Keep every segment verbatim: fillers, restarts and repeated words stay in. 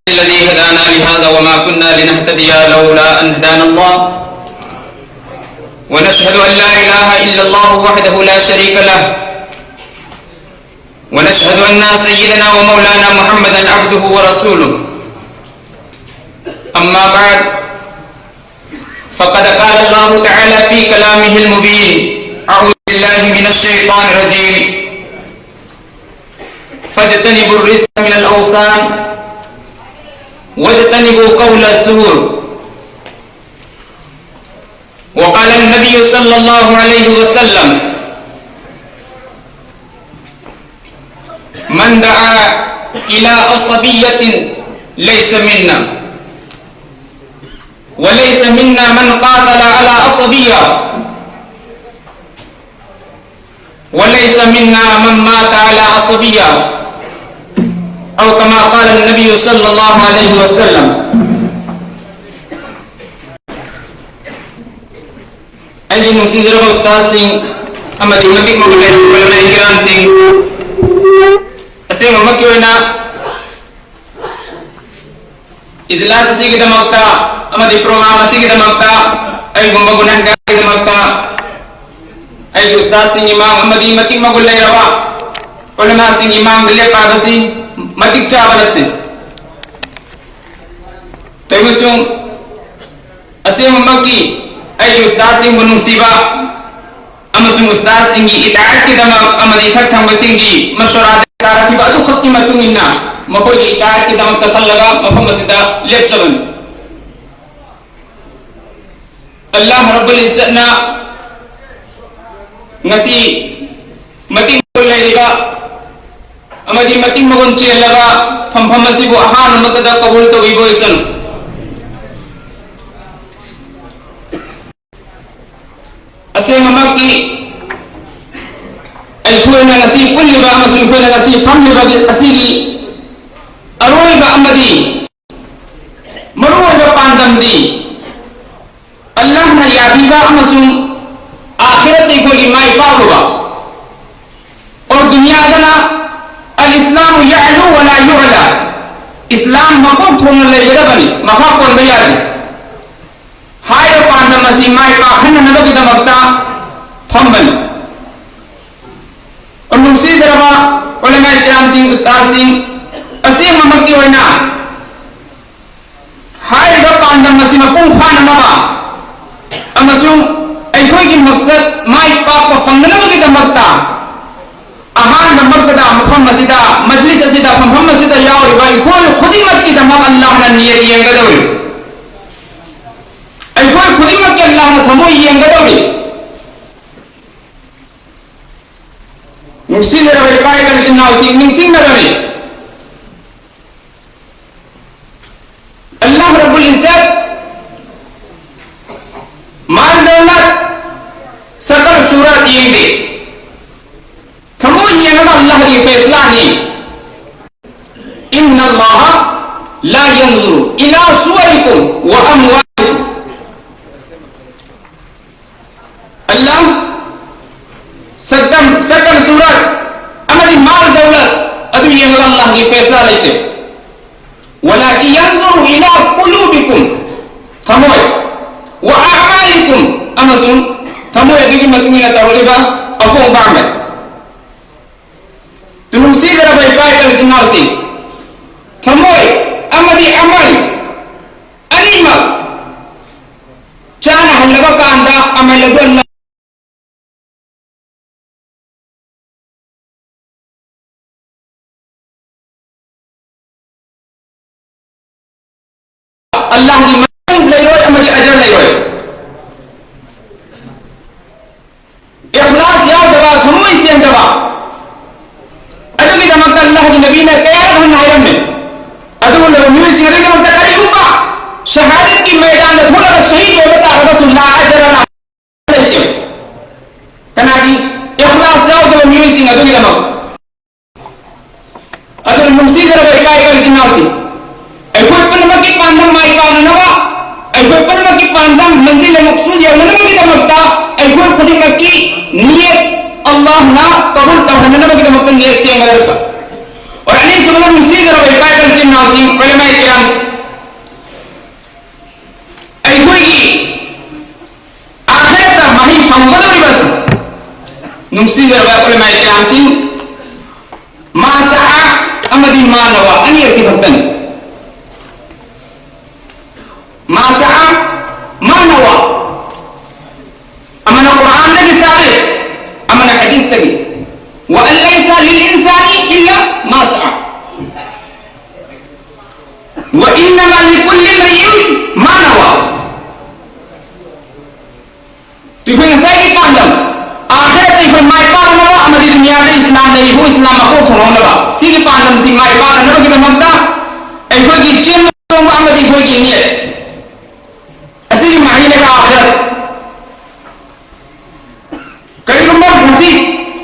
الذي هدانا لهذا وما كنا لنهتدي لولا أن هدانا الله. ونشهد أن لا إله إلا الله وحده لا شريك له. ونشهد أن سيدنا ومولانا محمدا عبده ورسوله. أما بعد، فقد قال الله تعالى في كلامه المبين: أعوذ بالله من الشيطان الرجيم. فاجتنبوا الرجس من الأوثان واجتنبوا قول الزور. وقال النبي صلى الله عليه وسلم: من دعا إلى عصبية ليس منا، وليس منا من قاتل على عصبية، وليس منا من مات على عصبية، أو كما قال النبي صلى الله عليه وسلم. ꯑꯩꯒꯤ ꯅꯨꯡꯁꯤꯖꯔꯕ ꯎꯁꯇꯥꯗꯁꯤꯡ ꯑꯃꯗꯤ ꯃꯇꯤꯛ ꯃꯒꯨꯟ ꯂꯩꯔꯕ ꯎꯂꯃꯥ ꯀꯤꯔꯥꯝꯁꯤꯡ, ꯑꯁꯦꯡꯕꯃꯛꯀꯤ ꯑꯣꯏꯅ ꯏꯖꯂꯥꯁ ꯑꯁꯤꯒꯤꯗꯃꯛꯇ ꯑꯃꯗꯤ ꯄ꯭ꯔꯣꯒ꯭ꯔꯥꯝ ꯑꯁꯤꯒꯤꯗꯃꯛꯇ ꯑꯩꯒꯨꯝꯕ ꯒꯨꯅꯍꯒꯥꯔꯒꯤꯗꯃꯛꯇ ꯑꯩꯒꯤ ꯎꯁꯇꯥꯗꯁꯤꯡꯒꯤ ꯃꯥꯡ ꯑꯃꯗꯤ ꯃꯇꯤꯛ ꯃꯒꯨꯟ ꯂꯩꯔꯕ ꯎꯂꯃꯥꯁꯤꯡꯒꯤ ꯃꯥꯡꯗ ꯂꯦꯞꯄ ꯍꯥꯏꯕꯁꯤ ꯃꯇꯤꯛ ꯆꯥꯕ ꯅꯠꯇꯦ꯫ ꯇꯧꯏꯒꯨꯝꯕꯁꯨꯡ ꯑꯁꯦꯡꯕꯃꯛꯀꯤ ꯑꯩꯒꯤ ꯎꯁꯇꯥꯗꯁꯤꯡꯕꯨ ꯅꯨꯡꯁꯤꯕ ꯑꯃꯁꯨꯡ ꯎꯁꯇꯥꯗꯁꯤꯡꯒꯤ ꯏꯇꯥꯑꯠꯀꯤꯗꯃꯛ ꯑꯃꯗꯤ ꯏꯊꯛ ꯊꯪꯕꯁꯤꯡꯒꯤ ꯃꯁꯣꯔꯥꯗ ꯇꯥꯔꯛꯈꯤꯕ ꯑꯗꯨꯈꯛꯀꯤ ꯃꯇꯨꯡ ꯏꯟꯅ ꯃꯈꯣꯏꯒꯤ ꯏꯇꯥꯑꯠꯀꯤꯗꯃꯛꯇ ꯈꯜꯂꯒ ꯃꯐꯝ ꯑꯁꯤꯗ ꯂꯦꯞꯆꯕꯅꯤ꯫ ꯑꯜꯂꯥꯍ ꯔꯕꯨꯜ ꯏꯖ꯭ꯖꯠꯅ ꯉꯁꯤ ꯃꯇꯤꯛ ꯃꯒꯨꯟ ꯂꯩꯔꯤꯕ ꯑꯃꯗꯤ ꯃꯇꯤꯛ ꯃꯒꯨꯟ ꯆꯦꯜꯂꯕ ꯐꯝꯐꯝ ꯑꯁꯤꯕꯨ ꯑꯍꯥꯟꯕ ꯃꯛꯇꯗ ꯀꯕꯨꯜ ꯇꯧꯕꯤꯕ ꯑꯣꯏꯁꯅꯨ꯫ ꯑꯁꯦꯡꯕꯃꯛꯀꯤ ꯑꯩꯈꯣꯏꯅ ꯉꯁꯤ ꯄꯨꯜꯂꯤꯕ ꯑꯃꯁꯨꯡ ꯑꯩꯈꯣꯏꯅ ꯉꯁꯤ ꯐꯝꯂꯤꯕ ꯑꯁꯤꯒꯤ ꯑꯔꯣꯏꯕ ꯑꯃꯗꯤ ꯃꯔꯨꯑꯣꯏꯕ ꯄꯥꯟꯗꯝꯗꯤ ꯑꯜꯂꯥꯍꯅ ꯌꯥꯕꯤꯕ ꯑꯃꯁꯨꯡ ꯑꯥꯈꯤꯔꯠꯇ ꯑꯩꯈꯣꯏꯒꯤ ꯃꯥꯏ ꯄꯥꯛꯂꯨꯕ꯫ ꯑꯣ ꯗꯨꯅꯤꯌꯥꯗꯅ الإسلام يعلو ولا يعلى. ꯏꯁꯂꯥꯝ ꯃꯀꯣꯛ ꯊꯣꯡꯅ ꯂꯩꯒꯗꯕꯅꯤ, ꯃꯈꯥ ꯄꯣꯟꯕ ꯌꯥꯗꯦ꯫ ꯍꯥꯏꯔꯤꯕ ꯄꯥꯟꯗꯝ ꯑꯁꯤ ꯃꯥꯏ ꯄꯥꯛꯍꯟꯅꯅꯕꯒꯤꯗꯃꯛꯇ ꯐꯝꯕꯅꯤ꯫ ꯅꯨꯡꯁꯤꯖꯔꯕ ꯎꯂꯃꯥ ꯀꯤꯔꯥꯝꯁꯤꯡ, ꯎꯁꯇꯥꯗꯁꯤꯡ, ꯑꯁꯦꯡꯕꯃꯛꯀꯤ ꯑꯣꯏꯅ ꯍꯥꯏꯔꯤꯕ ꯄꯥꯟꯗꯝ ꯑꯁꯤ ꯃꯄꯨꯡ ꯐꯥꯅꯅꯕ ꯑꯃꯁꯨꯡ ꯑꯩꯈꯣꯏꯒꯤ ꯃꯛꯁꯠ ꯃꯥꯏ ꯄꯥꯛꯄ ꯐꯪꯅꯅꯕꯒꯤꯗꯃꯛꯇ ꯑꯍꯥꯟꯕꯃꯛꯇꯗ ꯃꯐꯝ ꯑꯁꯤꯗ, ꯃꯖꯂꯤꯁ ꯑꯁꯤꯗ, ꯐꯝꯐꯝ ꯑꯁꯤꯗ ꯌꯥꯎꯔꯤꯕ ꯑꯩꯈꯣꯏ ꯈꯨꯗꯤꯡꯃꯛꯀꯤꯗꯃꯛ ꯑꯜꯂꯥꯍꯅ ꯅꯤꯌꯠ ꯌꯦꯡꯒꯗꯧꯔꯤ꯫ ꯑꯩꯈꯣꯏ ꯈꯨꯗꯤꯡꯃꯛꯀꯤ ꯑꯜꯂꯥꯍꯅ ꯊꯃꯣꯏ ꯌꯦꯡꯒꯗꯧꯔꯤ꯫ ꯅꯨꯡꯁꯤꯖꯔꯕ ꯏꯄꯥ ꯏꯀꯜ ꯏꯆꯤꯟ ꯏꯅꯥꯎꯁꯤꯡ, ꯅꯤꯡꯁꯤꯡꯅꯕꯅꯤ꯫ ꯑꯜꯂꯥꯍ ꯔꯕꯨꯜ ꯏꯖꯠ ꯃꯥꯜ ꯗꯧꯂꯠ ꯁꯀꯜ ꯁꯨꯔꯠ ꯌꯦꯡꯗꯦ꯫ ꯊꯃꯣꯏ ꯌꯦꯡꯉꯒ ꯑꯜꯂꯥꯍꯒꯤ ꯐꯦꯁꯂꯥꯅꯤ꯫ ꯏꯟꯅ ꯑꯜꯂꯥꯍ ꯂꯥ ꯌꯟꯖꯨꯔꯨ ꯏꯂꯥ ꯁꯨꯋꯥꯔꯤꯀꯨꯝ ꯋꯥ ꯑꯝꯋꯥꯂꯤꯀꯨꯝ꯫ ꯑꯜꯂꯥꯍ ꯁꯛꯇꯝ, ꯁꯛꯇꯝ ꯁꯨꯔꯠ ꯑꯃꯗꯤ ꯃꯥꯜ ꯗꯧꯂꯠ ꯑꯗꯨ ꯌꯦꯡꯉꯒ ꯑꯜꯂꯥꯍꯒꯤ ꯐꯦꯁꯂꯥ ꯂꯩꯇꯦ꯫ ꯋꯥꯂꯥꯀꯤꯟ ꯌꯟꯖꯨꯔꯨ ꯏꯂꯥ ꯀꯨꯂꯨꯕꯤꯀꯨꯝ, ꯊꯃꯣꯏ, ꯋꯥ ꯑꯃꯥꯂꯤꯀꯨꯝ, ꯑꯃꯁꯨꯡ ꯊꯃꯣꯏ ꯑꯗꯨꯒꯤ ꯃꯇꯨꯡ ꯏꯟꯅ ꯇꯧꯔꯛꯂꯤꯕ ꯑꯍꯣꯡꯕ ꯑꯃꯜ꯫ ꯅꯨꯡꯁꯤꯖꯔꯕ ꯏꯄꯥ ꯏꯀꯜ ꯏꯆꯤꯟ ꯏꯅꯥꯎꯁꯤꯡ, ꯊꯃꯣꯏ ꯑꯃꯗꯤ ꯑꯃꯜ ꯑꯅꯤꯃꯛ ꯆꯥꯅꯍꯜꯂꯕ ꯀꯥꯟꯗ ꯑꯃꯜ ꯑꯗꯨ ꯑꯜꯂꯥꯍ ꯑꯜꯂꯥꯍꯒꯤ ꯃꯇꯦꯡ ꯂꯩꯔꯣꯏ ꯑꯃꯗꯤ ꯑꯖꯔ ꯂꯩꯔꯣꯏ꯫ ꯏꯈ꯭ꯂꯥꯁ ꯌꯥꯎꯗꯕ, ꯊꯃꯣꯏ ꯁꯦꯡꯗꯕ, ꯑꯗꯨꯒꯤꯗꯃꯛꯇ ꯑꯜꯂꯥꯍꯒꯤ ꯅꯕꯤꯅ ꯀꯌꯥꯔꯛ ꯍꯟꯅ ꯍꯥꯏꯔꯝꯃꯤ꯫ ꯑꯗꯨꯒꯨꯝꯂꯕ ꯃꯤꯑꯣꯏꯁꯤꯡ ꯑꯗꯨꯒꯤꯗꯃꯛꯇ ꯀꯔꯤꯒꯨꯝꯕ ꯁꯍꯥꯗꯠꯀꯤ ꯃꯩꯗꯥꯟꯗ ꯊꯣꯛꯂꯒ ꯁꯍꯤꯗ ꯑꯣꯏꯕ ꯇꯥꯔꯒꯁꯨ ꯂꯥ ꯑꯖꯔ ꯂꯥ ꯂꯩꯇꯦ꯫ ꯀꯅꯥꯒꯤ? ꯏꯈ꯭ꯂꯥꯁ ꯌꯥꯎꯗꯕ ꯃꯤꯑꯣꯏꯁꯤꯡ ꯑꯗꯨꯒꯤꯗꯃꯛ꯫ ꯑꯗꯨꯅ ꯅꯨꯡꯁꯤꯖꯔꯕ ꯏꯄꯥ ꯏꯄꯥ ꯏꯆꯤꯟ ꯏꯅꯥꯎꯁꯤꯡ, ꯑꯩꯈꯣꯏ ꯄꯨꯝꯅꯃꯛꯀꯤ ꯄꯥꯟꯗꯝ ꯃꯥꯏ ꯄꯥꯛꯅꯅꯕ, ꯑꯩꯈꯣꯏ ꯄꯨꯝꯅꯃꯛꯀꯤ ꯄꯥꯟꯗꯝ ꯃꯟꯖꯤꯜ ꯑꯃꯁꯨ ꯌꯧꯅꯅꯕꯒꯤꯗꯃꯛꯇ ꯑꯩꯈꯣꯏ ꯈꯨꯗꯤꯡꯃꯛꯀꯤ ꯅꯤꯌꯠ ꯑꯜꯂꯥꯍꯅ ꯀꯕꯨꯜ ꯇꯧꯍꯟꯅꯅꯕꯒꯤꯗꯃꯛꯇ ꯅꯤꯌꯠ ꯁꯦꯝꯒꯗꯕ꯫ ꯑꯅꯤꯁꯨꯕꯗ, ꯅꯨꯡꯁꯤꯖꯔꯕ ꯏꯄꯥ ꯏꯆꯤꯟ ꯏꯅꯥꯎꯁꯤꯡ, ꯎꯂꯃꯥꯏ ꯀꯤꯔꯥꯝ, ꯑꯩꯈꯣꯏꯒꯤ ꯑꯥꯈꯤꯔꯠꯇ ꯃꯍꯩ ꯐꯪꯒꯗꯧꯔꯤꯕ, ꯅꯨꯡꯁꯤꯖꯔꯕ ꯎꯂꯃꯥꯏ ꯀꯤꯔꯥꯝꯁꯤꯡ, ꯃꯥ ꯁꯥ ꯑꯃꯗꯤ ꯃꯥ ꯅꯋꯥ ꯑꯅꯤ ꯑꯁꯤ ꯈꯛꯇꯅꯤ꯫ ꯃꯥ ꯁꯥ ꯃꯥ ꯅꯋꯥ꯫ ꯑꯃꯅ ꯀꯨꯔꯥꯟꯗꯒꯤ ꯆꯥꯔꯦ, ꯑꯃꯅ ꯍꯗꯤꯁꯇꯒꯤ꯫ وأن ليس للإنسان إلا ما سعى. وإنما لكل امرئ ما نوى. ꯑꯩꯈꯣꯏ ꯉꯁꯥꯏꯒꯤ ꯄꯥꯟꯗꯝ, ꯑꯥꯈꯤꯔꯠꯇ ꯑꯩꯈꯣꯏ ꯃꯥꯏ ꯄꯥꯛꯅꯕ ꯑꯃꯗꯤ ꯗꯨꯅꯤꯌꯥꯗ ꯏꯁꯂꯥꯝ ꯂꯩꯔꯤꯕ ꯏꯁꯂꯥꯝ ꯃꯀꯣꯛ ꯊꯣꯡꯍꯧꯅꯕ, ꯁꯤꯒꯤ ꯄꯥꯟꯗꯝꯁꯤ ꯃꯥꯏ ꯄꯥꯛꯅꯅꯕꯒꯤꯗꯃꯛꯇ ꯑꯩꯈꯣꯏꯒꯤ ꯆꯦꯟꯕ ꯆꯣꯡꯕ ꯑꯃꯗꯤ ꯑꯩꯈꯣꯏꯒꯤ ꯅꯤꯌꯠ ꯑꯁꯤꯒꯤ ꯃꯍꯩꯅꯦꯕ ꯑꯥꯈꯤꯔꯠ꯫ ꯀꯔꯤꯒꯨꯝꯕ ꯉꯁꯤ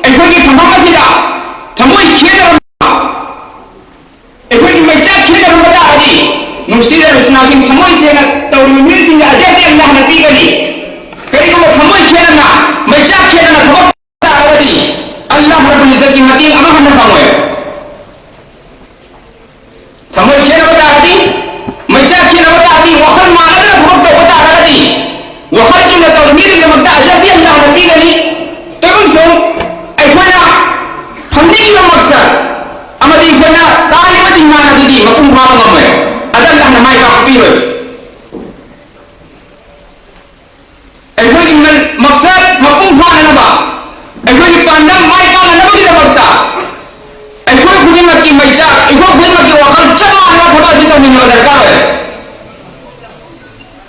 ꯑꯩꯈꯣꯏꯒꯤ ꯐꯝꯐꯝ ꯑꯁꯤꯗ ꯊꯃꯣꯏ ꯈꯦꯠꯅꯔꯝꯕ, ꯑꯩꯈꯣꯏꯒꯤ ꯃꯩꯆꯥꯛ ꯈꯦꯠꯅꯔꯝꯕ ꯇꯥꯔꯗꯤ, ꯅꯨꯡꯁꯤꯔꯕ ꯏꯆꯤꯟ ꯏꯅꯥꯎꯁꯤꯡ, ꯊꯃꯣꯏ ꯁꯦꯡꯅ ꯇꯧꯔꯤꯕ ꯃꯤꯑꯣꯏꯁꯤꯡꯗ ꯑꯖꯔꯗꯤ ꯑꯜꯂꯥꯍꯅ ꯄꯤꯒꯅꯤ꯫ ꯀꯔꯤꯒꯨꯝꯕ ꯊꯃꯣꯏ ꯈꯦꯠꯅꯅ, ꯃꯩꯆꯥꯛ ꯈꯦꯠꯅꯅ ꯊꯕꯛ ꯇꯥꯔꯒꯗꯤ, ꯑꯜꯂꯥꯍ ꯔꯕꯨꯜ ꯏꯖꯠꯀꯤ ꯃꯇꯦꯡ ꯑꯃ ꯍꯟꯅ ꯐꯪꯉꯣꯏ꯫ ꯊꯃꯣꯏ ꯈꯦꯠꯅꯕ ꯇꯥꯔꯗꯤ, ꯃꯩꯆꯥꯛ ꯈꯦꯠꯅꯕ ꯇꯥꯔꯗꯤ, ꯋꯥꯈꯜ ꯃꯥꯟꯅꯗꯅ ꯊꯕꯛ ꯇꯧꯕ ꯇꯥꯔꯒꯗꯤ, ꯋꯥꯈꯜ ꯆꯨꯝꯅ ꯇꯧꯔꯤꯕ ꯃꯤꯗꯨꯒꯤꯗꯃꯛꯇ ꯑꯖꯔꯗꯤ ꯑꯜꯂꯥꯍꯅ ꯄꯤꯒꯅꯤ꯫ ꯇꯧꯕꯨꯁꯨ ꯑꯩꯈꯣꯏꯅ ꯐꯪꯅꯤꯡꯉꯤꯕ ꯃꯛꯁꯗ ꯑꯃꯗꯤ ꯑꯩꯈꯣꯏꯅ ꯇꯥꯔꯤꯕ ꯏꯃꯥꯟ ꯑꯗꯨꯗꯤ ꯃꯄꯨꯡ ꯐꯥꯕ ꯉꯝꯃꯣꯏ꯫ ꯑꯗ ꯑꯜꯂꯥꯍꯅ ꯃꯥꯏ ꯄꯥꯛꯄ ꯄꯤꯔꯣꯏ꯫ ꯑꯩꯈꯣꯏꯒꯤ ꯃ-, ꯃꯛꯁꯗ ꯃꯄꯨꯡ ꯐꯥꯅꯅꯕ, ꯑꯩꯈꯣꯏꯒꯤ ꯄꯥꯟꯗꯝ ꯃꯥꯏ ꯄꯥꯛꯅꯅꯕꯒꯤꯗꯃꯛꯇ ꯑꯩꯈꯣꯏ ꯈꯨꯗꯤꯡꯃꯛꯀꯤ ꯃꯩꯆꯥꯛ, ꯑꯩꯈꯣꯏ ꯈꯨꯗꯤꯡꯃꯛꯀꯤ ꯋꯥꯈꯜ ꯆꯞ ꯃꯥꯟꯅꯕ ꯊꯕꯛ ꯑꯁꯤ ꯇꯧꯃꯤꯟꯅꯕ ꯗꯔꯀꯥꯔ ꯑꯣꯏ꯫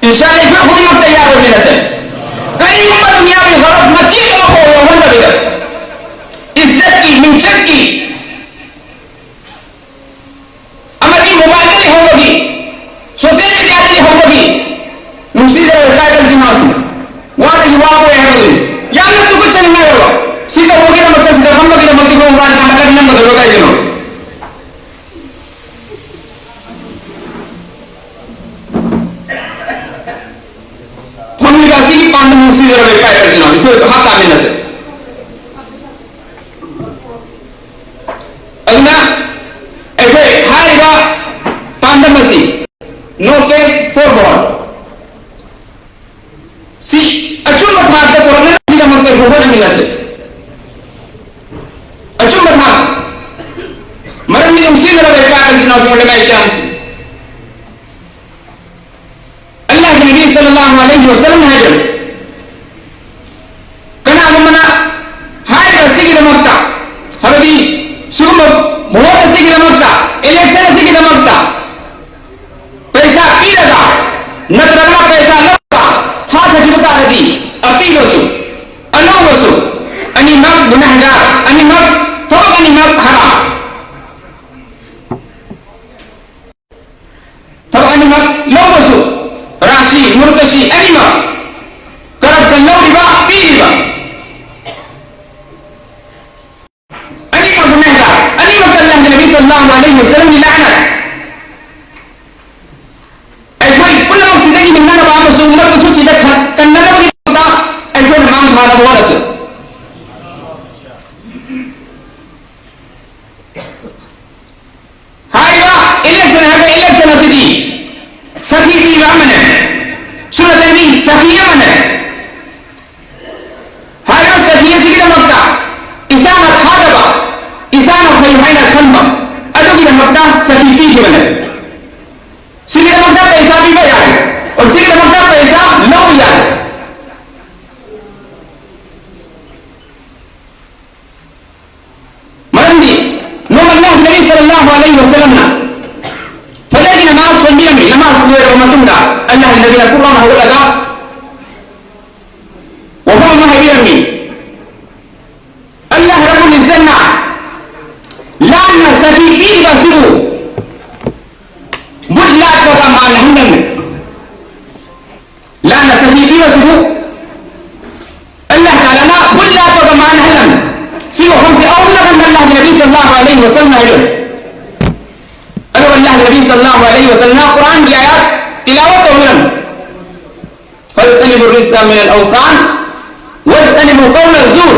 ꯏꯟꯁꯥ ꯑꯜꯂꯥ, ꯑꯩꯈꯣꯏ ꯈꯨꯗꯤꯡꯃꯛꯇ ꯌꯥꯔꯣꯏꯃꯤꯟꯅꯁꯦ꯫ ꯀꯔꯤꯒꯨꯝꯕ ꯗꯨꯅꯤꯌꯥꯒꯤ ꯒꯔꯖ ꯃꯆꯦꯠ ꯑꯃꯐꯥꯎ ꯌꯥꯎꯍꯟꯗꯕꯤꯗ, ꯏꯖꯠꯀꯤ, ꯃꯤꯡꯆꯠꯀꯤ, ꯑꯃꯗꯤ ꯃꯣꯕꯥꯏꯜꯗꯒꯤ ꯍꯧꯕꯒꯤ, ꯁꯣꯁꯤꯌꯦꯜ ꯃꯤꯗꯤꯌꯥꯗꯒꯤ ꯍꯧꯕꯒꯤ, ꯅꯨꯡꯁꯤꯖꯔꯕ ꯇ꯭ꯔꯥꯏꯕꯦꯜ ꯏꯆꯤꯟ ꯏꯅꯥꯎꯁꯤꯡ, ꯋꯥꯗꯒꯤ ꯋꯥꯕ ꯑꯣꯏ ꯍꯥꯏꯕꯗꯨꯅꯤ꯫ ꯌꯥꯝꯅ ꯇꯨꯀꯠꯆꯅꯤꯡꯉꯥꯏ ꯑꯣꯏꯕ꯫ ꯁꯤ ꯇꯧꯕꯒꯤꯗꯃꯛꯇ, ꯁꯤꯗ ꯐꯝꯕꯒꯤꯗꯃꯛꯇ ꯃꯣꯕꯥꯏꯜ ꯊꯥꯡꯒꯠꯂꯒ ꯅꯝꯒꯗꯧꯔꯤꯕ ꯀꯩꯒꯤꯅꯣ? ꯐꯝꯂꯤꯕ ꯑꯁꯤꯒꯤ ꯄꯥꯟꯗꯝ ꯅꯨꯡꯁꯤꯖꯔꯕ ꯏꯄꯥ ꯏꯆꯤꯟ ꯏꯅꯥꯎ, ꯑꯩꯈꯣꯏ ꯚꯥꯞ ꯇꯥꯃꯤꯟꯅꯁꯦ꯫ ꯑꯗꯨꯅ No case forward. ꯁꯤ ꯑꯆꯨꯝꯕ ꯊꯥꯛꯇ ꯄꯨꯔꯛꯅꯕꯒꯤꯗꯃꯛꯇ ꯍꯣꯠꯅꯃꯤꯟꯅꯁꯤ꯫ ꯑꯆꯨꯝꯕ ꯊꯥꯛ꯫ ꯃꯔꯝꯗꯤ ꯅꯨꯡꯁꯤꯅꯔꯕ ꯏꯄꯥ ꯏꯆꯤꯟ ꯏꯅꯥꯎꯁꯤꯡ ꯂꯩꯃꯥꯏ ꯏꯆꯥ ꯑꯜꯂꯥꯍꯒꯤ ꯅꯕꯤ ꯁꯜꯂꯜꯂꯥꯍꯨ ꯑꯂꯩꯍꯤ ꯋꯁꯜꯂꯝ ꯍꯥꯏꯕ ꯀꯅꯥꯒꯨꯝꯕꯅ ꯍꯥꯏꯔꯤꯕ ꯑꯁꯤꯒꯤꯗꯃꯛꯇ, ꯍꯥꯏꯕꯗꯤ ꯁꯤꯒꯨꯝꯕ ꯚꯣꯠ ꯑꯁꯤꯒꯤꯗꯃꯛꯇ, ꯏꯂꯦꯛꯁꯟ ꯑꯁꯤꯒꯤꯗꯃꯛꯇ ꯄꯩꯁꯥ ꯄꯤꯔꯒ ꯅꯠꯇ꯭ꯔꯒꯅ ꯄꯩꯁꯥ ꯂꯧꯔꯒ ꯊꯥꯊꯈꯤꯕ ꯇꯥꯔꯗꯤ ꯑꯄꯤꯕꯁꯨ ꯑꯂꯧꯕꯁꯨ ꯑꯅꯤꯃꯛ ꯒꯨꯅꯍꯒꯥꯔ, ꯑꯅꯤꯃꯛ ꯊꯕꯛ ꯑꯅꯤꯃꯛ ꯍꯔꯥꯝ꯫ ꯊꯕꯛ ꯑꯅꯤꯃꯛ ꯂꯧꯕꯁꯨ ꯔꯥꯁꯤ, ꯃꯨꯔꯇꯁꯤ ꯑꯅꯤꯃꯛ ꯀꯔꯞꯁꯟ ꯂꯧꯔꯤꯕ, ꯄꯤꯔꯤꯕ꯫ ꯑꯅꯤꯃꯛ ꯒꯨꯅꯍꯒꯥꯔ, ꯑꯅꯤꯃꯛꯇ ꯑꯜꯂꯥꯍꯒꯤ ꯅꯕꯤ ꯁꯜꯂꯜꯂꯥꯍꯨ ꯑꯂꯩꯍꯤ ꯋꯁꯜꯂꯝꯒꯤ ꯂꯥꯅꯠ꯫ ꯑꯩꯈꯣꯏ ꯄꯨꯝꯅꯃꯛꯁꯤꯗꯒꯤ ꯍꯤꯡꯅꯅꯕ ꯑꯃꯁꯨꯡ ꯃꯔꯛꯇꯁꯨ ꯁꯤꯗ ꯈ-, ꯀꯟꯅꯅꯕꯒꯤꯗꯃꯛꯇ ꯑꯩꯈꯣꯏꯅ ꯃꯥꯡ ꯊꯥꯅꯕ ꯍꯣꯠꯅꯁꯤ꯫ ꯍꯥꯏꯔꯤꯕ ꯏꯂꯦꯛꯁꯟ ꯍꯥꯏꯕ ꯏꯂꯦꯛꯁꯟ ꯑꯁꯤꯗꯤ ꯁꯈꯤ ꯄꯤꯕ ꯑꯃꯅꯤ, ꯁꯨꯞꯅꯇꯒꯤ ꯁꯈꯤ ꯑꯃꯅꯤ꯫ ꯍꯥꯏꯔꯤꯕ ꯁꯈꯤ ꯑꯁꯤꯒꯤꯗꯃꯛꯇ ꯏꯁꯥꯅ ꯊꯥꯖꯕ, ꯏꯁꯥꯅ ꯐꯩ ꯍꯥꯏꯅ ꯈꯟꯕ ꯑꯗꯨꯒꯤꯗꯃꯛꯇ ꯁꯈꯤ ꯄꯤꯈꯤꯕꯅꯤ꯫ ꯁꯤꯒꯤꯗꯃꯛꯇ ꯄꯩꯁꯥ ꯄꯤꯕ ꯌꯥꯏ, ꯑꯣ, ꯁꯤꯒꯤꯗꯃꯛꯇ ꯄꯩꯁꯥ ꯂꯧꯕ ꯌꯥꯏ꯫ ꯃꯔꯝꯗꯤ ꯅꯣꯡꯃ ꯑꯜꯂꯥꯍ ꯅꯕꯤ ꯁꯜꯂꯜꯂꯥꯍꯨ ꯑꯂꯩꯍꯤ ꯋꯁꯜꯂꯝꯅ ꯐꯖꯔꯒꯤ ꯅꯃꯥꯖ ꯁꯣꯟꯕꯤꯔꯝꯃꯤ꯫ ꯅꯃꯥꯖ ꯂꯣꯏꯔꯕ ꯃꯇꯨꯡꯗ ꯑꯜꯂꯥꯍ ꯅꯕꯤꯅ ꯄꯨꯛ ꯂꯥꯎꯅ ꯍꯧꯒꯠꯂꯒ ꯋꯥꯐꯝ ꯑꯃ ꯍꯥꯏꯕꯤꯔꯝꯃꯤ꯫ ꯑꯜꯂꯥꯍ ꯔꯕꯨꯜ ꯏꯖ꯭ꯖꯠꯅ ꯂꯥꯟꯅ ꯁꯈꯤ ꯄꯤꯔꯤꯕ ꯑꯁꯤꯕꯨ ꯕꯨꯠ ꯂꯥꯠꯄꯒ ꯃꯥꯟꯅꯍꯟꯒꯅꯤ꯫ ꯂꯥꯟꯅ ꯁꯈꯤ ꯄꯤꯕꯁꯤꯕꯨ ꯑꯜꯂꯥꯍ ꯇꯥꯂꯥꯅ ꯕꯨꯠ ꯂꯥꯠꯄꯒ ꯃꯥꯟꯅꯍꯜꯂꯝꯃꯤ꯫ ꯁꯤ ꯋꯥꯐꯝꯁꯤ ꯑꯍꯨꯝꯂꯛ ꯍꯟꯅ ꯑꯜꯂꯥꯍꯒꯤ ꯅꯕꯤ ꯁꯜꯂꯜꯂꯥꯍꯨ ꯑꯂꯩꯍꯤ ꯋꯁꯜꯂꯝꯅ ꯍꯥꯏꯔꯝꯃꯤ꯫ ꯑꯗꯨꯒ ꯑꯜꯂꯥꯍꯒꯤ ꯅꯕꯤ ꯁꯜꯂꯜꯂꯥꯍꯨ ꯑꯂꯩꯍꯤ ꯋꯁꯜꯂꯝꯅ ꯀꯨꯔꯥꯟꯒꯤ ꯑꯥꯌꯥꯠ ꯇꯤꯂꯥꯋꯠ ꯇꯧꯗꯨꯅ فاجتنبوا الرجس من الأوثان واجتنبوا قول الزور.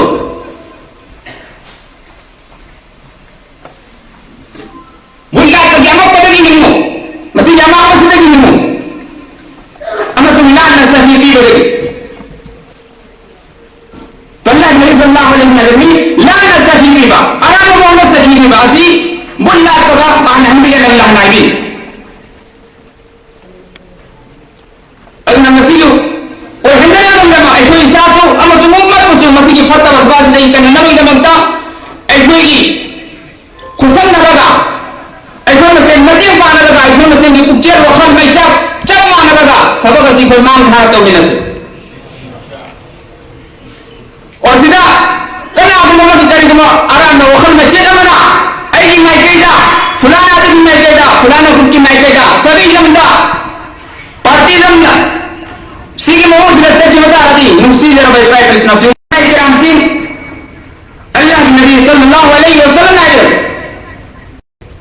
ꯕꯨꯠ ꯂꯥꯠꯄꯒꯤ ꯑꯃꯣꯠꯄꯗꯒꯤ ꯅꯤꯡꯉꯨ꯫ ꯃꯁꯤ ꯄꯤꯕꯗꯒꯤ꯫ ꯑꯜꯂꯥꯍ ꯅꯕꯤ ꯁꯜꯂꯜꯂꯥꯍꯨ ꯑꯂꯩꯍꯤ ꯋꯁꯜꯂꯝꯅ ꯂꯥꯟꯅ ꯆꯍꯤ ꯄꯤꯕ, ꯑꯔꯥꯟꯕ ꯃꯑꯣꯡꯗ ꯆꯍꯤ ꯄꯤꯕ ꯑꯁꯤ ꯕꯨꯠ ꯂꯥꯠꯄꯒ ꯃꯥꯟꯅꯍꯟꯕꯤꯒꯅꯤ ꯑꯜꯂꯥꯍꯅ ꯍꯥꯏꯕꯤ꯫ ꯑꯗꯨꯅ ꯃꯁꯤꯁꯨ ꯑꯣꯏꯍꯟꯗꯅꯕꯒꯤꯗꯃꯛ ꯑꯩꯈꯣꯏ ꯏꯁꯥꯁꯨ ꯑꯃꯁꯨꯡ ꯎꯝꯃꯠꯄꯨꯁꯨ ꯃꯁꯤꯒꯤ ꯐꯠꯇꯕ ꯊꯕꯛ ꯑꯁꯤꯗꯒꯤ ꯀꯟꯅꯅꯕꯒꯤꯗꯃꯛꯇ ꯑꯩꯈꯣꯏꯒꯤ ꯈꯨꯠꯁꯝꯅꯔꯒ, ꯑꯩꯈꯣꯏ ꯃꯁꯦꯟ ꯃꯇꯦꯡ ꯄꯥꯡꯅꯔꯒ, ꯑꯩꯈꯣꯏ ꯃꯁꯦꯟꯒꯤ ꯄꯨꯛꯆꯦꯜ ꯋꯥꯈꯜ ꯃꯩꯆꯥꯛ ꯆꯞ ꯃꯥꯟꯅꯔꯒ ꯊꯕꯛ ꯑꯁꯤ ꯑꯩꯈꯣꯏ ꯃꯥꯡ ꯊꯥꯔ ꯇꯧꯃꯤꯟꯅꯁꯤ꯫ ꯑꯣ ꯁꯤꯗ ꯀꯅꯥꯒꯨꯝꯕ ꯑꯃꯒꯤ ꯀꯔꯤꯒꯨꯝꯕ ꯑꯔꯥꯟꯕ ꯋꯥꯈꯜ ꯃꯆꯦꯠ ꯑꯃꯅ ꯑꯩꯒꯤ ꯃꯥꯏꯀꯩꯗ, ꯐꯨꯂꯥꯅꯥ ꯑꯗꯨꯒꯤ ꯃꯥꯏꯀꯩꯗ, ꯐꯨꯂꯥꯅꯥ ꯒ꯭ꯔꯨꯞꯀꯤ ꯃꯥꯏꯀꯩꯗ, ꯁꯥꯒꯩ ꯂꯝꯗ, ꯄꯥꯔꯇꯤ ꯂꯝꯗ ꯁꯤꯒꯤ ꯃꯑꯣꯡꯁꯤꯗ ꯆꯠꯈꯤꯕ ꯇꯥꯔꯗꯤ, ꯅꯨꯡꯁꯤꯖꯔꯕ ꯏꯄꯥ ꯏꯄꯨ ꯏꯆꯤꯟ ꯏꯅꯥꯎꯁꯤꯡ, ꯃꯌꯥꯝꯁꯤꯡ, ꯑꯜꯂꯥꯍꯒꯤ ꯅꯕꯤ ꯁꯜꯂꯜꯂꯥꯍꯨ ꯑꯂꯩꯍꯤ ꯋꯁꯜꯂꯝꯅ ꯍꯥꯏꯔꯦ,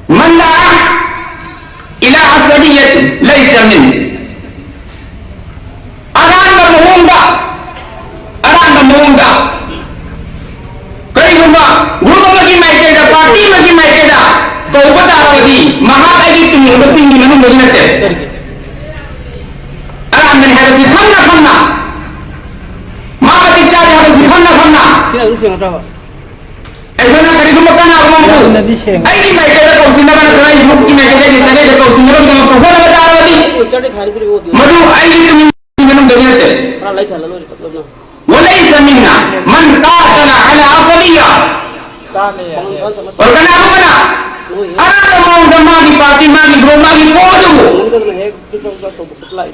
من دعا إلى عصبية ليس مني. ꯑꯔꯥꯟꯕ ꯃꯑꯣꯡꯗ, ꯑꯔꯥꯟꯕ ꯃꯑꯣꯡꯗ ꯀꯔꯤꯒꯨꯝꯕ ꯒ꯭ꯔꯨꯞ ꯑꯃꯒꯤ ꯃꯥꯏꯀꯩꯗ, ꯄꯥꯔꯇꯤ ꯑꯃꯒꯤ ꯃꯥꯏꯀꯩꯗ ꯀꯧꯕ ꯇꯥꯔꯕꯗꯤ, ꯃꯍꯥꯛ ꯑꯩꯒꯤ ꯇꯨꯡꯏꯟꯕꯁꯤꯡꯒꯤ ꯃꯅꯨꯡꯗꯒꯤ ꯅꯠꯇꯦ꯫ ꯑꯔꯥꯟꯕꯅꯤ ꯍꯥꯏꯕꯁꯤ ꯈꯪꯅ ꯈꯪꯅ, ꯃꯥ ꯃꯇꯤꯛ ꯆꯥꯗꯦ ꯍꯥꯏꯕꯁꯤ ꯈꯪꯅ ꯈꯪꯅ, ꯁꯤꯅ ꯑꯗꯨꯝ ꯁꯦꯡꯒꯗ꯭ꯔꯕ? ꯑꯩꯈꯣꯏꯅ ꯀꯔꯤꯒꯨꯝꯕ ꯀꯅꯥꯒꯨꯝꯕ ꯑꯃꯕꯨ ꯌꯥꯝꯅꯗꯤ ꯁꯦꯡꯉꯤ꯫ ꯑꯩꯒꯤ ꯃꯥꯏꯀꯩꯗ ꯀꯧꯁꯤꯟꯅꯕ ꯅꯠꯇ꯭ꯔꯒ ꯑꯩꯒꯤ ꯒ꯭ꯔꯨꯞꯀꯤ ꯃꯥꯏꯀꯩꯗꯒꯤ ꯁꯥꯒꯩꯗ ꯀꯧꯁꯤꯟꯅꯕꯒꯤꯗꯃꯛꯇ ꯍꯣꯠꯅꯕ ꯇꯥꯔꯕꯗꯤ, ꯃꯗꯨ ꯑꯩꯒꯤ ꯇꯨꯡꯒꯤ ꯃꯅꯨꯡꯗꯒꯤ ꯅꯠꯇꯦ꯫ ꯈꯔ ꯂꯩꯊꯍꯜꯂ ꯂꯣꯏꯔꯦ ꯇꯞꯅ꯫ وليس منا من قاتل على عصبية. ꯑꯣ ꯀꯅꯥꯒꯨꯝꯕꯅ ꯑꯔꯥꯟꯕ ꯃꯑꯣꯡꯗ ꯃꯥꯒꯤ ꯄꯥꯔꯇꯤ, ꯃꯥꯒꯤ ꯒ꯭ꯔꯨꯞ, ꯃꯥꯒꯤ ꯀꯣꯝ ꯑꯗꯨꯕꯨ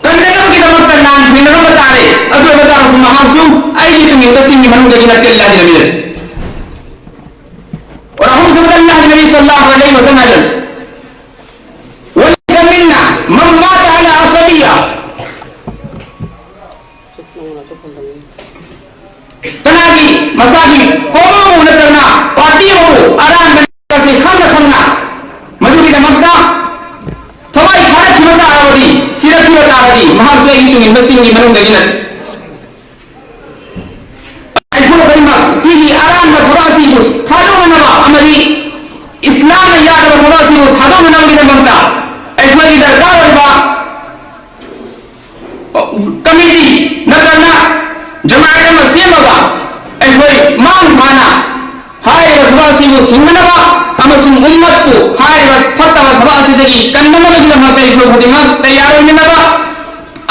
ꯀꯟꯅꯅꯕꯒꯤꯗꯃꯛꯇ ꯂꯥꯟ ꯊꯦꯡꯅꯔꯝꯕ ꯇꯥꯔꯦ꯫ ꯑꯗꯨ ꯑꯣꯏꯕ ꯇꯥꯔꯁꯨ ꯃꯍꯥꯛꯁꯨ ꯑꯩꯒꯤ ꯇꯨꯡꯏꯟꯕꯁꯤꯡꯒꯤ ꯃꯅꯨꯡꯗꯒꯤ ꯅꯠꯇꯦ, ꯑꯜꯂꯥꯍꯒꯤ ꯅꯕꯤꯅ꯫ ꯋꯥꯔꯍꯧꯈꯤꯕꯗ ꯑꯜꯂꯥꯍꯒꯤ ꯅꯕꯤ ꯁꯜꯂꯜꯂꯥꯍꯨ ꯑꯂꯩꯍꯤ ꯋꯁꯜꯂꯝ ꯍꯥꯏꯔꯤ, وليس منا من مات على عصبية. ꯀꯅꯥꯒꯤ ꯃꯁꯥꯒꯤ ꯀꯣꯝ ꯑꯃꯕꯨ ꯅꯠꯇ꯭ꯔꯒꯅ ꯄꯥꯔꯇꯤ ꯑꯃꯕꯨ ꯑꯔꯥꯟꯕ ꯈꯪꯅ ꯈꯪꯅ ꯃꯗꯨꯒꯤꯗꯃꯛꯇ ꯊꯋꯥꯏ ꯊꯥꯔꯛꯈꯤꯕ ꯇꯥꯔꯕꯗꯤ, ꯁꯤꯔꯛꯈꯤꯕ ꯇꯥꯔꯕꯗꯤ, ꯃꯍꯥꯛꯁꯨ ꯑꯩꯒꯤ ꯇꯨꯡꯏꯟꯕꯁꯤꯡꯒꯤ ꯃꯅꯨꯡꯗꯒꯤ ꯅꯠꯇꯦ꯫ ꯑꯩꯈꯣꯏ ꯈꯨꯗꯤꯡꯃꯛ ꯁꯤꯒꯤ ꯑꯔꯥꯟꯕ ꯊꯕꯛ ꯑꯁꯤꯕꯨ ꯊꯥꯗꯣꯛꯅꯅꯕ ꯑꯃꯗꯤ ꯏꯁꯂꯥꯝꯅ ꯌꯥꯗꯕ ꯊꯕꯛ ꯑꯁꯤꯕꯨ ꯊꯥꯗꯣꯛꯅꯅꯕꯒꯤꯗꯃꯛꯇ ꯑꯩꯈꯣꯏꯒꯤ ꯗꯔꯀꯥꯔ ꯑꯣꯏꯕ ꯀꯃꯤꯇꯤ ꯅꯠꯇ꯭ꯔꯒꯅ ꯖꯃꯥꯠ ꯑꯃ ꯁꯦꯝꯃꯒ ꯑꯩꯈꯣꯏ ꯃꯥꯡ ꯊꯥꯅ ꯍꯥꯏꯔꯤꯕ ꯊꯕꯛ ꯑꯁꯤꯕꯨ ꯊꯤꯡꯅꯅꯕ ꯑꯃꯁꯨꯡ ꯎꯝꯃꯠꯄꯨ ꯍꯥꯏꯔꯤꯕ ꯐꯠꯇꯕ ꯊꯕꯛ ꯑꯁꯤꯗꯒꯤ ꯀꯟꯅꯅꯕꯒꯤꯗꯃꯛꯇ ꯑꯩꯈꯣꯏ ꯈꯨꯗꯤꯡꯃꯛ ꯇꯌꯥꯔ ꯑꯣꯏꯃꯤꯟꯅꯕ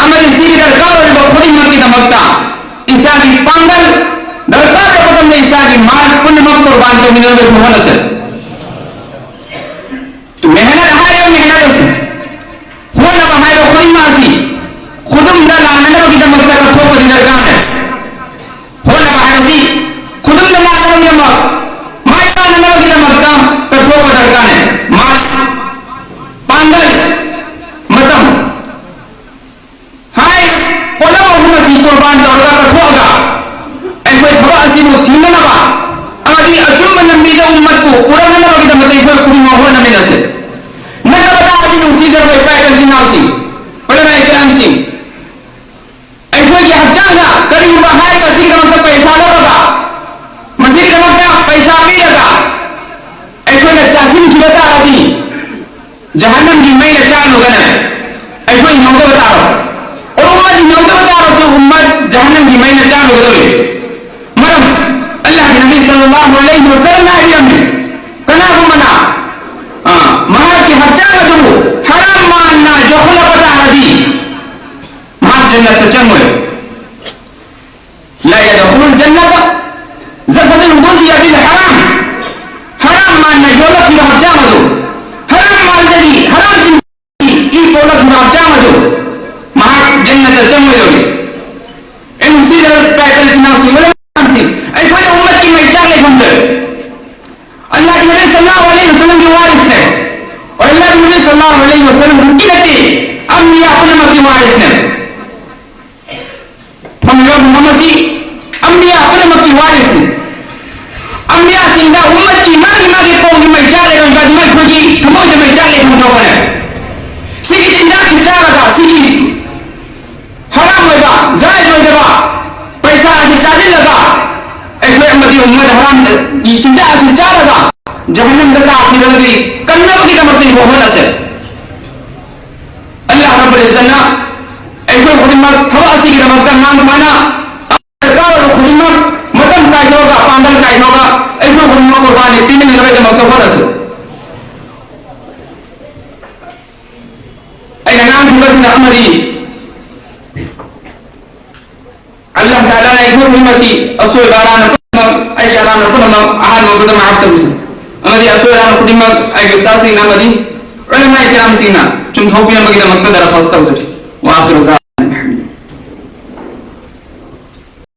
ꯑꯃꯗꯤ ꯁꯤꯒꯤ ꯗꯔꯀꯥꯔ ꯑꯣꯏꯔꯤꯕ ꯈꯨꯗꯤꯡꯃꯛꯀꯤꯗꯃꯛꯇ ꯏꯁꯥꯒꯤ ꯄꯥꯡꯒꯜ, ꯗꯔꯀꯥꯔ ꯑꯣꯏꯕ ꯃꯇꯝꯗ ꯏꯁꯥꯒꯤ ꯃꯥꯜ ꯄꯨꯝꯅꯃꯛ ꯀꯨꯔꯕꯥꯟ ꯇꯧꯃꯤꯟꯅꯅꯕ ꯍꯣꯠꯅꯁꯤ꯫ ꯃꯦꯍꯅꯠ ꯍꯥꯏꯔꯤꯕ ꯃꯦꯍꯅꯠ ꯑꯁꯤ, ꯍꯣꯠꯅꯕ ꯍꯥꯏꯕ ꯈꯨꯗꯤꯡꯃꯛ ꯑꯁꯤ ꯈꯨꯗꯨꯝꯗ ꯂꯥꯟꯅꯅꯕꯒꯤꯗꯃꯛꯇ ꯀꯠꯊꯣꯛꯄꯗꯤ ꯗꯔꯀꯥꯔ ꯂꯩ꯫ ꯍꯣꯠꯅꯕ ꯍꯥꯏꯕꯁꯤ ꯈꯨꯗꯨꯝꯗ ꯂꯥꯟꯅꯕꯒꯤꯗꯃꯛ, ꯃꯥꯏ ꯄꯥꯛꯅꯅꯕꯒꯤꯗꯃꯛꯇ ꯀꯠꯊꯣꯛꯄ ꯗꯔꯀꯥꯔ ꯂꯩ꯫ ꯃꯥ-, ꯄꯥꯡꯒꯜ, ꯃꯇꯝ, ꯍꯥꯏ, ꯄꯣꯠꯂꯝ ꯑꯍꯨꯝ ꯑꯁꯤ ꯀꯨꯔꯕꯥꯟ ꯇꯧꯔꯒ ꯀꯠꯊꯣꯛꯑꯒ ꯑꯩꯈꯣꯏ ꯊꯕꯛ ꯑꯁꯤꯕꯨ ꯊꯤꯡꯅꯅꯕ ꯑꯃꯗꯤ ꯑꯆꯨꯝꯕ ꯂꯝꯕꯤꯗ ꯎꯝꯃꯠꯄꯨ ꯄꯨꯔꯛꯅꯅꯕꯒꯤꯗꯃꯛꯇ ꯑꯩꯈꯣꯏ ꯈꯨꯗꯤꯡꯃꯛ ꯍꯣꯠꯅꯃꯤꯟꯅꯁꯤ꯫ ꯅꯠꯇꯕ ꯇꯥꯔꯗꯤ ꯅꯨꯡꯁꯤꯖꯔꯕ ꯏꯄꯥ ꯏꯆꯤꯟ ꯏꯅꯥꯎꯁꯤꯡ, ꯎꯂꯃꯥ ꯏꯀꯔꯥꯝꯁꯤꯡ, ꯑꯩꯈꯣꯏꯒꯤ ꯍꯛꯆꯥꯡꯅ ꯀꯔꯤꯒꯨꯝꯕ ꯍꯥꯏꯔꯤꯕ ꯑꯁꯤꯒꯤꯗꯃꯛꯇ ꯄꯩꯁꯥ ꯂꯧꯔꯒ, ꯃꯁꯤꯒꯤꯗꯃꯛꯇ ꯄꯩꯁꯥ ꯄꯤꯔꯒ ꯑꯩꯈꯣꯏꯅ ꯆꯥꯁꯤꯟꯈꯤꯕ ꯇꯥꯔꯗꯤ, ꯖꯍꯟꯅꯝꯒꯤ ꯃꯩꯅ ꯆꯥꯛꯂꯨꯒꯅꯤ꯫ ꯑꯩꯈꯣꯏ ꯉꯝꯗꯕ ꯇꯥꯔꯣ, ꯑꯣ ꯎꯝꯃꯠ ꯉꯝꯗꯕ ꯇꯥꯔꯁꯨ ꯎꯝꯃꯠ ꯖꯍꯟꯅꯝꯒꯤ ꯃꯩꯅ ꯆꯥꯛꯂꯨꯒꯗꯧꯔꯤ꯫ ꯃꯔꯝ, ꯑꯜꯂꯥꯍꯒꯤ ꯅꯕꯤ ꯁꯜꯂꯜꯂꯥꯍꯨ ꯑꯂꯩꯍꯤ ꯋꯁꯜꯂꯝꯅ ꯍꯥꯏꯕꯤꯔꯝꯃꯤ, ꯀꯅꯥꯒꯨꯝꯕꯅ, ꯑ, ꯃꯍꯥꯛꯀꯤ ꯍꯛꯆꯥꯡ ꯑꯗꯨꯕꯨ ꯍꯔꯥꯝ ꯃꯥꯟꯅ ꯌꯣꯛꯈꯠꯂꯛꯄ ꯇꯥꯔꯗꯤ ꯃꯍꯥꯛ ꯖꯟꯅꯠꯇ ꯆꯪꯉꯣꯏ꯫ لا يدخل الجنة جسد غذي بالحرام. ꯍꯔꯥꯝ ꯃꯥꯟꯅ ꯌꯣꯛꯂꯛꯈꯤꯕ ꯍꯛꯆꯥꯡ ꯑꯗꯨ, ꯍꯔꯥꯝ ꯃꯥꯟꯗꯒꯤ, ꯍꯔꯥꯝ ꯏ ꯄꯣꯛꯂꯛꯈꯤꯕ ꯍꯛꯆꯥꯡ ꯑꯗꯨ ꯃꯍꯥꯛ ꯖꯟꯅꯠꯇ ꯆꯪꯉꯣꯏꯗꯧꯔꯤ꯫ ꯑꯩꯅ ꯅꯨꯡꯁꯤꯖꯔꯕ ꯏꯆꯤꯟ ꯏꯅꯥꯎꯁꯤꯡ, ꯃꯔꯝꯁꯤꯡ, ꯑꯩꯈꯣꯏꯅ ꯎꯝꯃꯠꯀꯤ ꯃꯩꯆꯥꯛ ꯂꯩꯐꯝꯗ ꯑꯜꯂꯥꯍꯒꯤ ꯅꯕꯤ ꯁꯜꯂꯜꯂꯥꯍꯨ ꯑꯂꯩꯍꯤ ꯋꯁꯜꯂꯝꯒꯤ ꯋꯥꯔꯤꯁꯅꯦ꯫ ꯑꯜꯂꯥꯍꯒꯤ ꯅꯕꯤ ꯁꯜꯂꯜꯂꯥꯍꯨ ꯑꯂꯩꯍꯤ ꯋꯁꯜꯂꯝ ꯈꯛꯀꯤ ꯅꯠꯇꯦ, ꯑꯝꯕꯤꯌꯥ ꯄꯨꯝꯅꯃꯛꯀꯤ ꯋꯥꯔꯤꯁꯅꯦ꯫ ꯐꯝꯂꯤꯕ ꯃꯐꯝ ꯑꯁꯤ ꯑꯝꯕꯤꯌꯥ ꯄꯨꯝꯅꯃꯛꯀꯤ ꯋꯥꯔꯤꯁꯅꯤ꯫ ꯑꯝꯕꯤꯌꯥꯁꯤꯡꯗ ꯎꯝꯃꯠꯀꯤ ꯃꯥꯒꯤ ꯃꯥꯒꯤ ꯀꯧꯒꯤ ꯃꯩꯆꯥꯛ ꯂꯩꯔꯝꯕ ꯑꯗꯨꯃꯛ ꯑꯩꯈꯣꯏꯒꯤ ꯊꯃꯣꯏꯗ ꯃꯩꯆꯥꯛ ꯂꯩꯐꯝ ꯊꯣꯛꯄꯅꯦ꯫ ꯁꯤꯒꯤ ꯆꯤꯟꯖꯥꯛꯁꯤ ꯆꯥꯔꯒ, ꯁꯤꯒꯤ ꯍꯔꯥꯝ ꯑꯣꯏꯕ, ꯖꯥꯏꯖ ꯑꯣꯏꯗꯕ ꯄꯩꯁꯥ ꯑꯁꯤ ꯆꯥꯁꯤꯜꯂꯒ, ꯑꯩꯈꯣꯏ ꯑꯃꯗꯤ ꯎꯝꯃꯠ ꯍꯔꯥꯝꯒꯤ ꯆꯤꯟꯖꯥꯛ ꯑꯁꯤ ꯆꯥꯔꯒ ꯖꯍꯟꯅꯝꯗ ꯇꯥꯈꯤꯕꯗꯒꯤ ꯀꯟꯅꯕꯒꯤꯗꯃꯛꯇ ꯏꯕꯣ ꯍꯣꯠꯅꯁꯦ꯫ ꯑꯜꯂꯥꯍ ꯔꯕꯨꯜ ꯏꯖ꯭ꯖꯠꯅ ꯑꯩꯈꯣꯏ ꯈꯨꯗꯤꯡꯃꯛ ꯊꯕꯛ ꯑꯁꯤꯒꯤꯗꯃꯛꯇ ꯉꯥꯡꯕ ꯁꯨꯃꯥꯏꯅ ꯗꯔꯀꯥꯔ ꯑꯣꯏꯕ ꯈꯨꯗꯤꯡꯃꯛ ꯃꯇꯝ ꯀꯥꯏꯊꯣꯛꯑꯒ, ꯄꯥꯡꯒꯜ ꯀꯥꯏꯊꯣꯛꯑꯒ ꯑꯩꯈꯣꯏ ꯈꯨꯗꯤꯡꯃꯛ ꯀꯨꯔꯕꯥꯅꯤ ꯄꯤꯅꯅꯕꯒꯤꯗꯃꯛꯇ ꯍꯣꯠꯅꯁꯤ꯫ ꯑꯩꯅ ꯉꯥꯡꯈꯤꯕꯁꯤꯅ ꯑꯃꯗꯤ ꯑꯜꯂꯥꯍ ꯇꯥꯂꯥꯅ ꯑꯩꯈꯣꯏ ꯈꯨꯗꯤꯡꯃꯛꯀꯤ ꯑꯁꯣꯏꯕ ꯑꯔꯥꯟꯕ ꯄꯨꯝꯅꯃꯛ, ꯑꯩꯒꯤ ꯑꯔꯥꯟꯕ ꯄꯨꯝꯅꯃꯛ ꯑꯍꯥꯟꯕ ꯃꯛꯇꯗ ꯃꯥꯐ ꯇꯧꯕꯤꯁꯤ꯫ ꯑꯃꯗꯤ ꯑꯁꯣꯏ ꯑꯔꯥꯟꯕ ꯈꯨꯗꯤꯡꯃꯛ ꯑꯩꯒꯤ ꯎꯁꯇꯥꯗꯁꯤꯡꯅ ꯑꯃꯗꯤ ꯎꯂꯃꯥ ꯀꯤꯔꯥꯝꯁꯤꯡꯅ ꯆꯨꯝꯊꯣꯛꯄꯤꯅꯕꯒꯤꯗꯃꯛꯇ ꯗꯔꯈꯥꯁ ꯇꯧꯖꯔꯤ꯫ ꯋꯥ ꯑꯥꯈꯤꯔꯨ